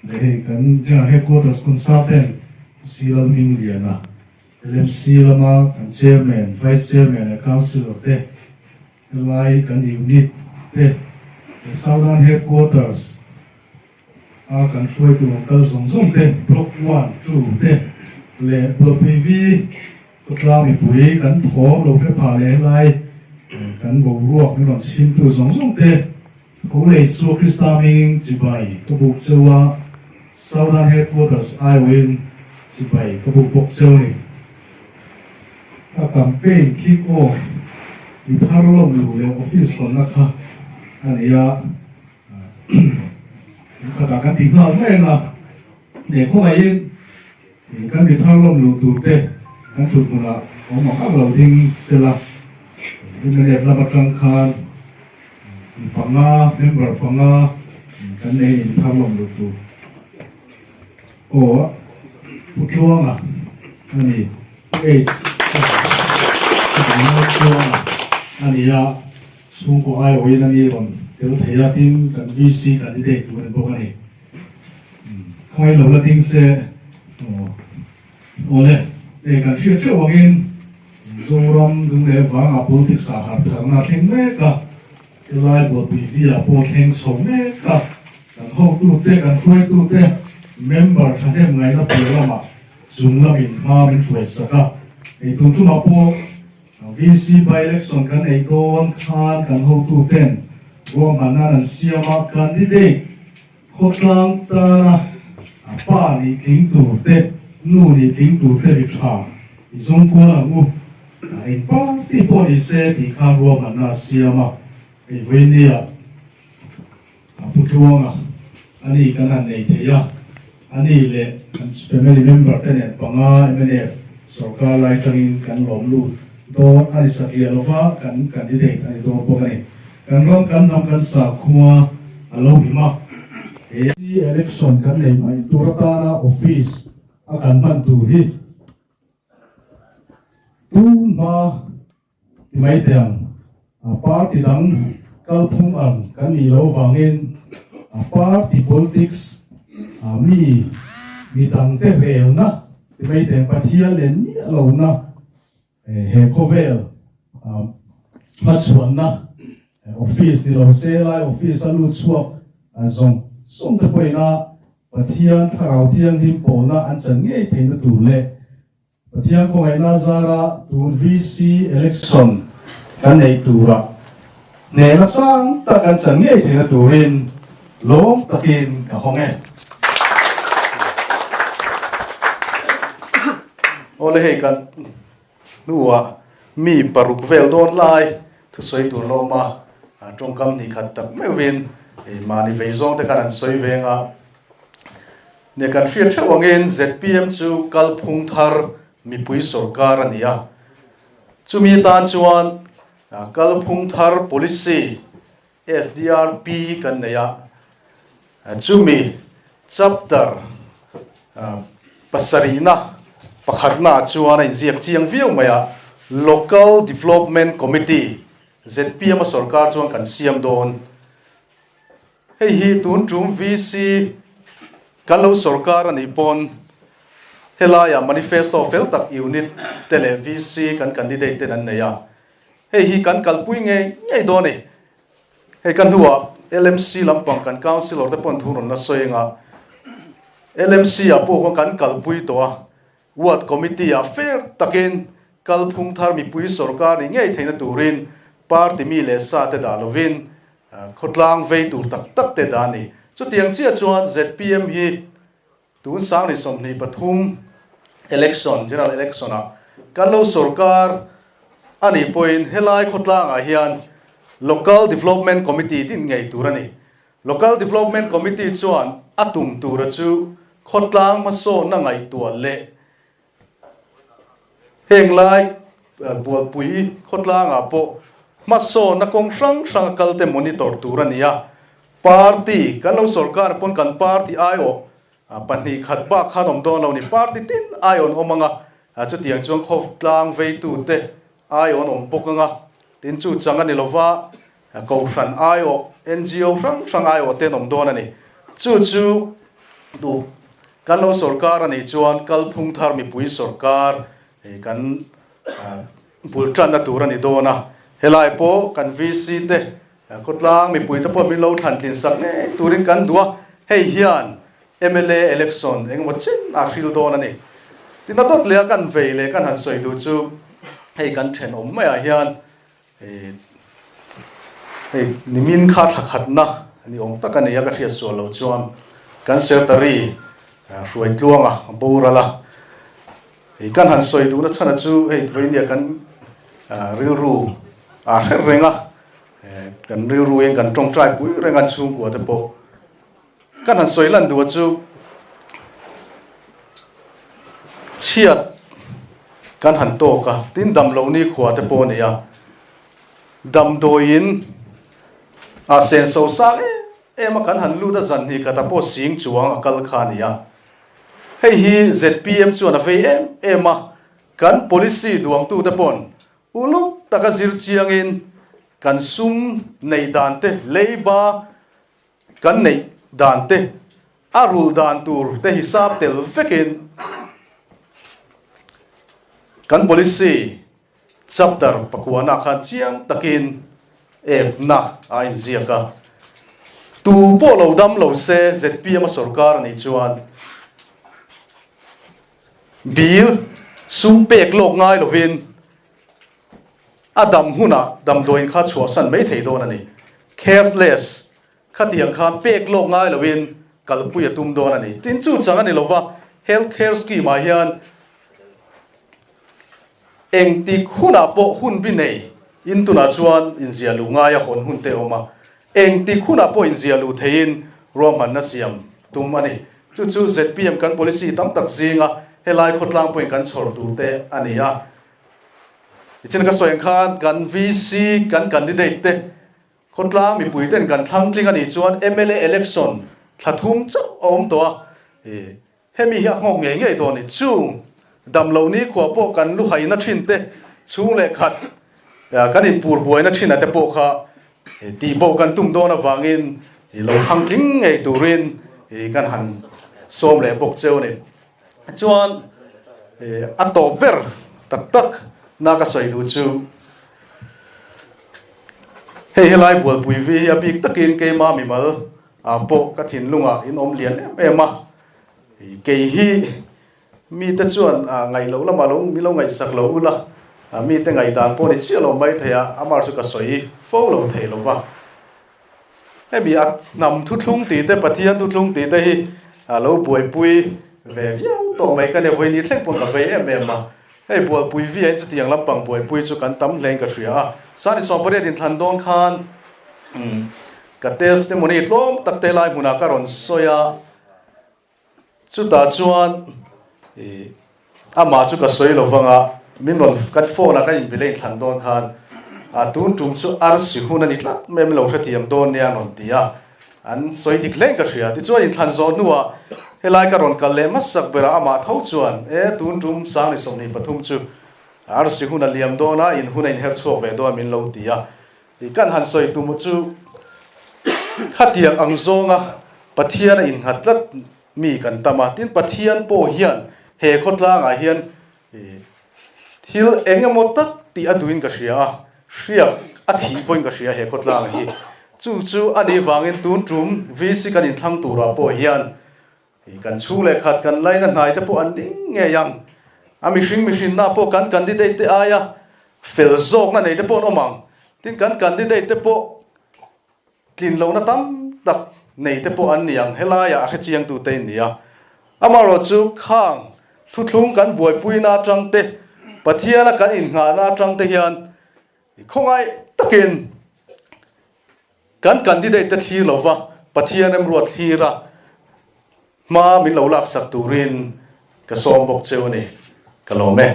leh hei kan General Headquarters Consultant Pu C Lalhmingliana, LMC lama kan Chairman, Vice Chairman leh Councillor te, helai kan Unit te leh Southern Headquarters a kan hruaitu rawn kal zawng zawng te, Block One, Two te leh Bualpui V khawtlang mipui kan thawm lo hre phah leh helai kan boruak min rawn chhimtu zawng zawng te, Tho leh Isua Krista hmingin chibai ka buk cheu a, Southern Headquarters aiawhin chibai ka buk bawk cheu a ni. Ka campaign kick off mi thar lawm luh leh office hawnna kha a ni a, in khatah kan ti nghal mai ang a, leh khawngaihin kan mi thar lawm luh tur te kan thut hmunah awm ang ang lo ding sela, mnf lam atang khan Mi panga, member panga kan nei in thar lawm luh tur. Aw, Pu Tluanga a ni, Pu H. Pu Tluanga a ni a, chhungkaw aiawhin a ni rawn tel thei a, tin kan VC candidate tur a ni bawk a ni. Khawngaih lo la ding se, aw. Awle, hei kan hriat theuh angin Zoram dung leh vangah politics ah harh tharna a thleng mek a, helai Bualpui via pawh a thleng chho mek a, kan hotute, kan hruaitute member thahnem ngaihna piah lamah chung lamin hma min hruai sak a, hei tun tumah pawh VC by election kan neih dawn khan kan hotuten ruahmanna an siam a, candidate Khawtlang tana a pa nih tling tur te, nu nih tling tur te ri tha i zawng kual ang u. A eng party pawh ni se tih khan ruahmanna a siam a, hei vawinia a pu tluanga a ni kan han nei thei a, a ni leh kan family member te nen panga mnf sorkar lai tangin kan lawm lut dawn a ni satliah lova kan candidate a ni dawn bawk a ni. Kan ram kan hnam kan sakhua a lo him a. He election kan nei mai tur atana office a kan hman tur hi tun hma ti mai teh ang. A party dang kalphung ang kan nih loh avangin a party politics a mi mi dangte relna ti mai teh ang Pathian len miah lohna He khawvel hmachhuanna office ni lo se lai office a lut chhuak zawng zawng te pawhin a Pathian Thlarau Thianghlim pawlna an chan ngei theihna tur leh Pathian khawngaihna zara tun VC election kan neih turah hnehna sang tak an chan ngei theihna turin lawm takin ka hawng e. Awle hei kan hnuah mi paruk vel dawn lai thusawi tur la awm a, tawngkam hnih khat tak meuhin hei mahni vei zawng te khan an sawi veng a. Nia kan hriat theuh angin zpm chu kalphung thar mipui sorkar a ni a, chumi atan chuan kalphung thar policy SDRP kan nei a, chumi chapter pasarihna pakhatnaah chuan a inziak chiang viau mai a, Local Development Committee, zpm a sorkar chuan kan siam dawn. Hei hi tun tum VC kan lo sorkar a nih pawn helaiah manifesto fel tak unit te leh VC kan candidate ten an nei a, Hei hi kan kalpui ngei ngei dawn a ni. Hei ka hnuah LMC lampang kan councillor te pawn thu rawn la sawi anga LMC ah pawh khawn kan kalpui tawh a, ward committee ah fair takin kalphung thar mipui sorkar ni ngei theihna turin party mi leh sa te dah lovin khawtlang vei tur tak tak te dah a ni. Chutiang chiah chuan zpm hi Tun sang ni 23 election, general election ah kan lo sorkar a nih pawhin helai khawtlangah hian Local Development Committee din ngei tur a ni. Local Development Committee chuan a tum tura chu khawtlang hmasawnna ngaihtuah leh heng lai Bualpui khawtlangah pawh hmasawnna kawng hrang hrang a kalte monitor tur a ni a. Party, kan lo sorkar pawn kan party aiawh pahnih khat bak khan awm dawn lo ni. Party tin aiawh an awm ang a, chutiang chuan khawtlang veitute aiawh an awm bawk ang a, tin chu chang a ni lova, Kohhran aiawh, NGO hrang hrang aiawh te an awm dawn a ni. Chu chu. Duh kan lo sorkar a nih chuan kalphung thar mipui sorkar kan bul tanna tur a ni dawn a. Helai pawh kan VC te khawtlang mipui te pawh min lo thlan tlin sak ngei turin kan duh a, hei hian mla election engemaw chin a hril dawn a ni. Tina dawt leh a kan vei leh kan han sawi duh chu hei kan thenawm maiah hian Hei nimin kha thla khatna ni awm tak a nei a, ka hriat sual loh chuan kan Secretary Hruaitluanga a boral a, hei kan han sawi duhna chhan a chu hei vawinia kan rilru a hre reng a, kan rilru in kan tawngtai pui reng a chhungkua te pawh kan han sawi lan duh a chu chhiat kan han tawk a, tin damlo ni khua te pawh a ni a, damdawiin ah senso sang em em a kan han lut a zan hnih khat ah pawh sing chuang a kal kha a ni a, hei hi zpm chuan a vei em em a, kan policy duangtu te paw'n uluk taka zir chiangin kan sum neih dan te leiba Kan neih dan te, a rulh dan tur te hisap tel vekin kan policy chapter pakuana khan chiang takin F-na a inziak a. Tu pawh lo dam lo se zpm a sorkar a nih chuan bill sum pek lawk ngai lovin A dam hunah damdawiin kha chhuahsan mai thei dawn a ni. Cashless khatiang khan pek lawk ngai loin kalpui a tum dawn a ni. Tin chu chang a ni lova, Health Care Scheme ah hian engtik hunah pawh hun bi nei in tunah chuan inziah luh ngai a hawn hun te a awm a, engtik hunah pawh inziah luh theiin ruahmanna siam a tum a ni. Chu chu zpm kan policy tam tak zinga helai khawtlang pawhin kan chhawr tur te a ni a. Tichin ka sawi ang khan kan VC kan candidate te khawtlang mipui ten kan thlang tling a nih chuan mla election thla thum chauh a awm tawh a, hemi hi a nghawk ngei ngei dawn a ni. Chung damlo nikhua pawh kan lu haina thin te chhung leh khat kan inpur buaina thin a te pawh kha tihbo kan tum dawn avangin lo thlang tling ngei turin kan han sawm leh bawk cheu a ni. Chuan a tawp ber tak tak na ka sawi duh chu hei helai bualpui vi hi a bik takin keima mimal ah pawh ka thinlungah in awm lian em em a, kei hi mite chuan ngaih loh lamah lo mi lo ngaihsak lo ula mite ngaihdan pawh ni chiah lo mai thei a, amah chu ka sawi fo lo thei lo va. Hemi a hnam thuthlung tih te, Pathian thuthlung tih te hi a lo buaipui ve viau tawh mai ka nia, vawiin thleng pawn ka vei em em a. Hei bualpui viain chutiang lampang buaipui chu kan tam hlein ka hria a. Sani Sawmpariat inthlan dawn khan ka testimony tlawm tak te helai hmunah ka rawn sawi a. Chutah chuan ih amah chu ka sawi lo vang a, min rawn kan phone a ka inbile inthlan dawn khan a tun tum chu arsi hun a ni tlat mai a, min lo hrethiam dawn nia an rawn ti a, an sawi dik hlein ka hria. Tichuan inthlan zawh hnuah helai ka rawn kal leh hmasak berah amah tho chuan e tun tum Sangni 23 chu arsi hun a liam dawn a, in hun a inher chhuak ve dawn min lo ti a. I kan han sawi tum chu khatiang ang zawnga Pathian a innghat tlat mi kan tam a, tin Pathian pawh hian he khawtlangah hian thil eng emaw tak tih a duhin ka hria a, hriak a thih pawhin ka hria he khawtlang hi. Chu chu a nih vangin tun tum VC kan inthlang turah pawh hian Kan chhung leh khat kan laina hnai te pawh an ding ngei ang. A mihring mihrinna pawh kan candidate te aia fel zawkna nei te pawh an awm ang. Tin kan candidate te pawh tlin lohna tam tak nei te pawh an ni ang. Helaiah a hrechiang tu te in ni a. Amaherawh chu khang thuthlung kan buaipuina atang te, Pathiana kan innghahna atang te hian khawngaih takin Kan candidate te thlir lova Pathian remruat thlir a hma min lo laksak turin ka sawm bawk cheu a ni. Ka lawm e.